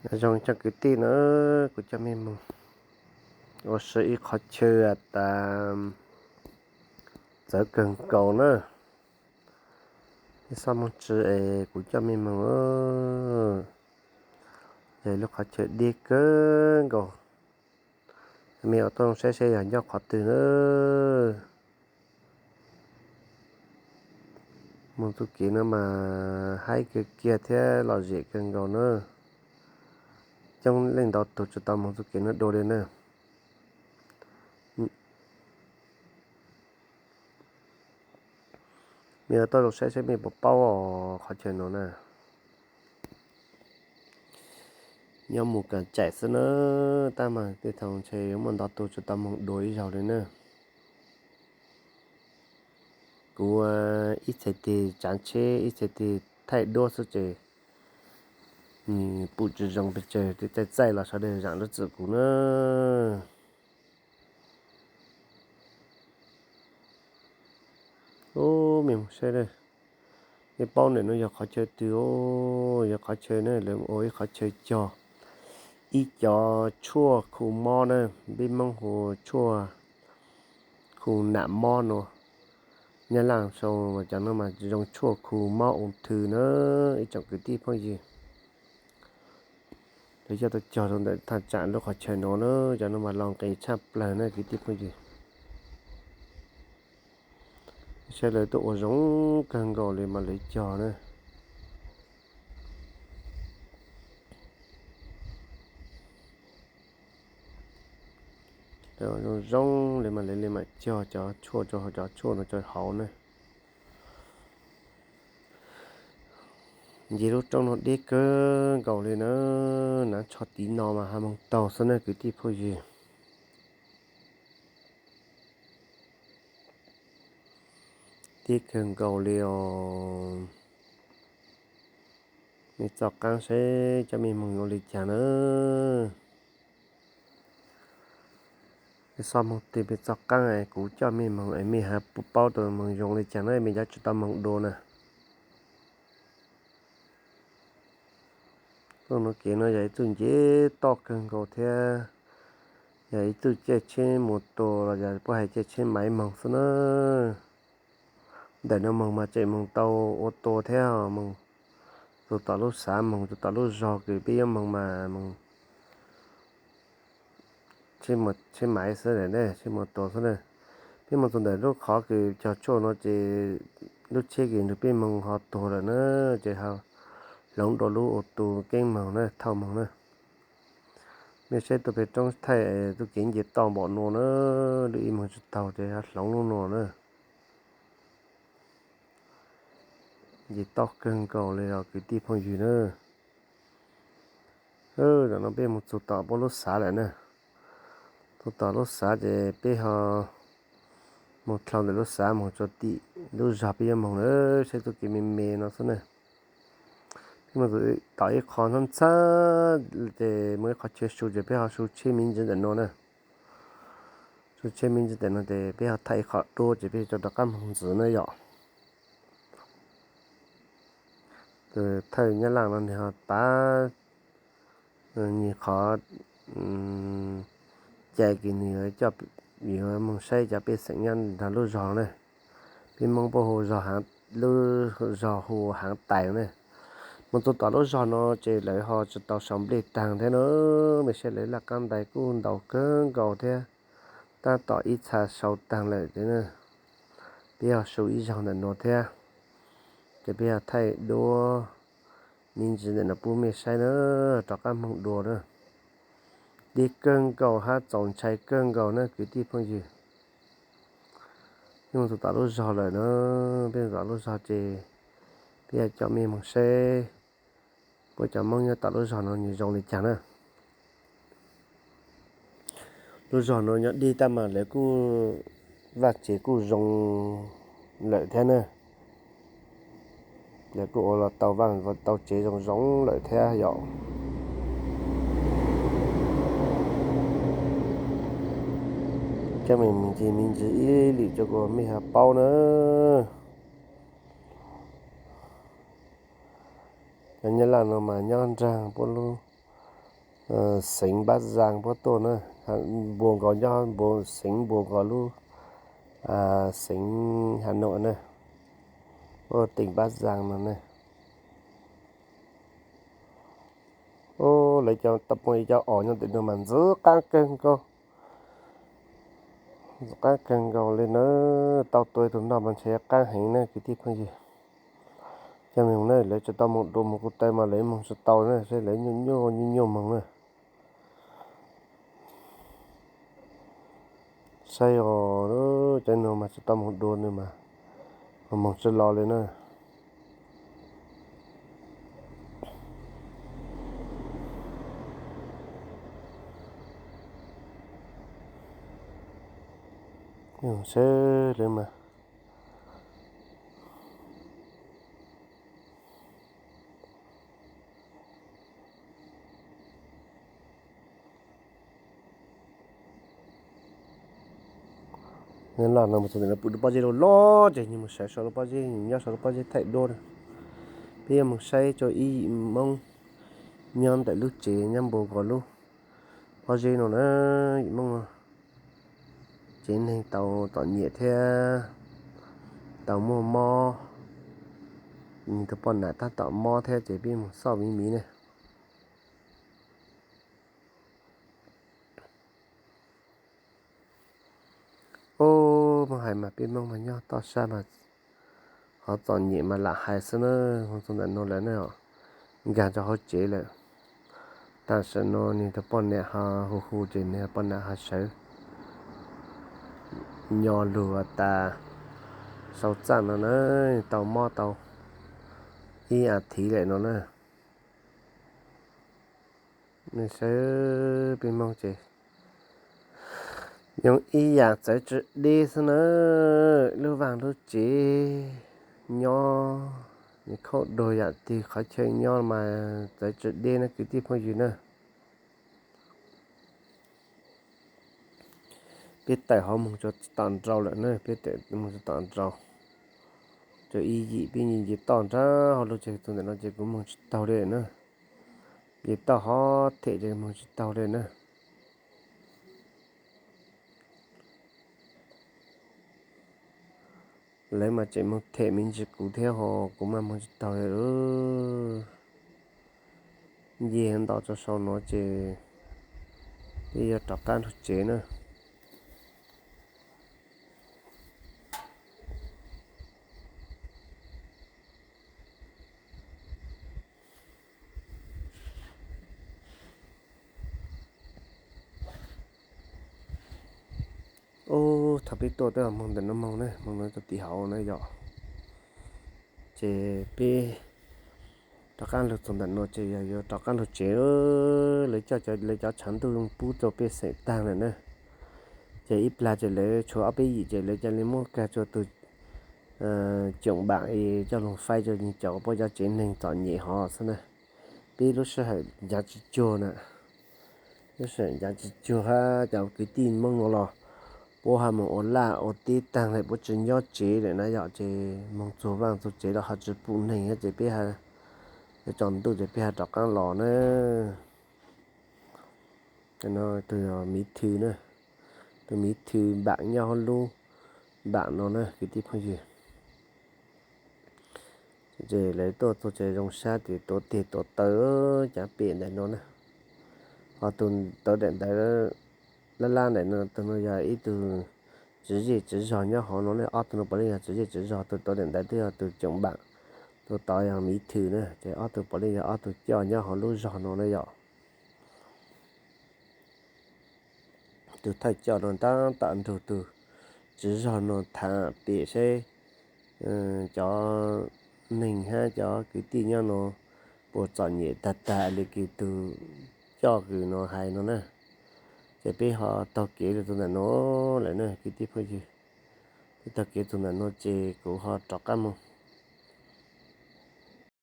Nyob zoo cov kwv tij na, kuv coj mej moog ua si ib qhov chaw tas txawv kawg nkaus na. Mej xob moog tsi es kuv coj mej moog, yog lub qhov chaw deb kawg nkaus. Mej ua tau saib seb yog nyob qhov twg na. Moog txug kev no mas haib kawg kiag thiab lom zem kawg nkaus na. Coob leej ntau tug tsi tau moog txug kev no dua li na. Mej ua tau zoo saib seb mej puas paub qhov chaw no na. Nyob mus kaam caim xwb na, tab mas tej thaum ntshe yuav muaj ntau tug tsi tau moog dua ib zaug li na. Kuv ib txhais tes tsaav tsheb, ib txhais tes thaij duab xwb ces nws pum tsi zoo pes tsawg, txaij txaij los sawv daws zaam lub txim kuv na. Ub, mej moog saib, mej paub ntawm no yog qhov chaw twg? Yog qhov chaw na, lawv ua ib qhov chaw cog ib cov tshuaj khu mob na, peb Moob hu tshuaj khu nam mob no. Nyab Laj sau cov no mas zoo tshuaj khu mob ung thư na, ib tsoom kwv tij phooj ywg. Lawv coj tuaj cog rau ntawm thaj tsam lub qhov chaw no na, cov no mas los nqis tshaj plawg na kwv tij phooj ywg. Saib lawv tuaj ua zoo kawg nkaus li mas lawv cog na. Zoo zoo li mas lawv li mam cog cov tshuaj rau hauv, cov tshuaj no rau hauv na. Nce lub roob no deb kawg nkaus li na, naav tsho tiv no mas ha moog taug xwb na kwv tij phooj ywg. Deb kawg nkaus li os. Mej txoj qaab saib cov mej moog zoo li cas na. Mej xob moog txug mej txoj qaab es kuv coj mej moog es mej ha paub tau moog zoo li cas na, mej cov tsi tau moog dua na. Txoj no kev no yog ib txuj nce toj kawg nkaus thiab, yog ib txuj caij tsheb mus tua los yog puab hais caij tsheb maiv moog xwb na. Ntawm no moog mas tseem moog tau ua tua thiab, moog txug tom lub xav, moog txug tom lub zog kws peb yuav moog mas moog tsheb maiv xwb, tsheb mus tua xwb na. Peb moog txug ntawm lub qhov kws cog tshuaj no ces lub tsheb kws nrug peb moog ho tuag lawm na, ces ho hloov dua lub ua tua keeb moog na, thauj moog na. Mej saib tuaj peg roob thaij txuj kev nce toj npaum nuav na, lub ib moog tsi taug ces ho hloov lub nuav na. Nce toj kawg nkaus li os kwv tij phooj ywg na. Tam no peb moog txug tom puab lub xav lawm na. Txug tom lub xav ces peb ho moog dlhau ntawm lub xav moog rua tim lub zog peb yuav moog na, saib txuj kev me me no xwb na. Peb moog tom ib qho ntxhab ntxhab ces moog ib qho chaw su ces peb ho su tsheb me ntsis ntawm no na. Su tsheb me ntsis ntawm no ces peb ho thaij ib qho duab ces peb rov qab moog ntxiv na yom. Tus thawj Nyab Laj no nwg ho pav nwg qhov cai kws nwg yuav coj, yuav moog saib cov pej xeem nyob nrug lub zog na. Peb Moob puab hu zog, lub zog hu Haav Tais na. Moog txug tom lub zog no ces lawv ho tsi tau sau nplej taag thiab na, mej saib lawv laj qab ntais kuj ntau kawg nkaus thiab, tab tom ib txha sau taag lawm thiab na. Peb ho su ib zaug ntawm nuav thiab, ces peb ho thaij duab me ntsis ntawm no pub mej saib na, rov qab moog dua na. Deb kawg nkaus hab txaus ntshai kawg nkaus na kwv tij phooj ywg. Peb moog txug tom lub zog lawm na, peb moog tom lub zog ces peb yuav coj mej moog saib puab cov Moob nyob tom lub zog no nwg zoo li cas na. Lub zog no nyob deb tab mas lawv kuj vaj tsev kuj zoo lawm thiab na. Lawv kuj ua los tau vaj tau tsev zoo zoo lawm thiab yom. Coj mej mus ncig me ntsis ib lwm rua kuas mej ho paub na. Cov Nyab Laj no mas nyob nraag puab lub Xeev Npab Zaj puab tuaj na, npuas nkaus nyob npuas xeev npuas nkaus lub xeev Has Nuam na, ua teem Npab Zaj no na. Lawv cov tau poob cov os nyob ntawm no mas ntxim qab kawg nkaus, ntxim qab kawg nkaus li na. Tau tua ib tug noj mas ntshe qab heev na kwv tij phooj ywg. Coj moog na, lawv tsis tau moog dua moog kuv taw mas lawv moog tsis tau na, saib lawv nyuaj nyuaj nyuaj nyuaj moog na. Saib os, cov no mas tsis tau moog dua nws mas moog tsis los li na. Saib lawv mas Nws los no mus txog ntawm no pw lub pob zeb loj loj ces nws mus sawv sau lub pob zeb, nws nyob sau lub pob zeb thaij duab na. Peb yuav mus saib tso ib yim Moob nyob ntawm lub tsev nyob npuab nkaus lub pob zeb no na, yim Moob no. Tsev neeg tau txom nyem thiab tau muaj mob, nws tus poj niam tab tom mob thiab ces peb mus xauj miv miv ne. Ub, muab hais mas peb Hmoob mas nyob toj sab mas qhov txom nyem mas lam hais xwb na. Mus txog ntawm no lawm na, nkag rau hauv tsev lawm. Tam sim no nws tus poj niam ho hu hu ces nws poj niam ho sawv nyo lug tas, sau txaj no na, tau mob tau ib as thiv lawm no na. Nws sawv peb Hmoob ces yoov ib yam txawv tsis deb xwb na. Lub vaj lub tsev nyob nws khaub dua yam twg, qhov chaw nyob mas txawv tsis deb na kwv tij phooj ywg na. Peb tawm hov moog tso tom nraud lawm na, peb tawm moog tso tom nraud. Tso ib yim peb nce toj nraag hauv lub tsev txug ntawm no ces kuv moog tsis taug li na. Nce toj hov them ces moog tsis taug li na. Lawv mas tseem moog them me ntsis kuv thiab ho kuv mas moog tsis taug li. Nce nto tso sau no ces peb yuav rov qab nrug tsev na. Ub, thaum peb tuaj twb moog ntawm no moog na, moog no txug tim hauv na yom. Ces peb rov qab lug txug ntawm no ces yog yuav rov qab lug tsev. Lawv coj lawv cov tshav ntuj pub rau pej xeem taag lawm na. Ces ib plag ces lawv tshuav ob peb yim ces lawv ca le muab kag rua tug Coom Npaam coj lug faib rua cov puab cov tsev neeg txom nyem hov xwb na. Peb lub sij hawm ncav tsis cuag na, lub sij hawm ncav tsis cuag hab cov kwv tij Moob nuav los puab ho moog ua laj ua teb taag lawm puab tsis nyob tsev lawm na yom, ces moog txug vaaj txug tsev los ho tsis pum neeg hab ces peb tsaus ntuj ces peb ho rov qaab los na. Tug miv thw na, tug miv thw Npaam nyob hauv lub Npaam no na kwv tij phooj ywg. Ces lawv tuaj txug ces zoo sab ces tuav tes tuav taw caav pem ntawm no na. Ho tug tuav daim ntawv lab lab ntawm no, tug no yog ib tug tswv zej tswv zog nyob hov no ne. Ob tug no puav leej yog tswv zej tswv zog, tug tuav daim ntawv twb yog tug Coom Npaam, tug tod yog miv thw na. Ces ob tug puav leej yog ob tug coj nyob hauv lub zog no na yom. Tug thawj coj no tab tom nrug tug tswv zog no tham pem seb cov neeg hab cov kwv tij nyob no puas txom nyem tag tag li kws tug coj kws no hais no na. Ces peb ho taug kev lug txug ntawm no lawm na kwv tij phooj ywg. Peb taug kev txug ntawm no ces kuv ho rov qab moog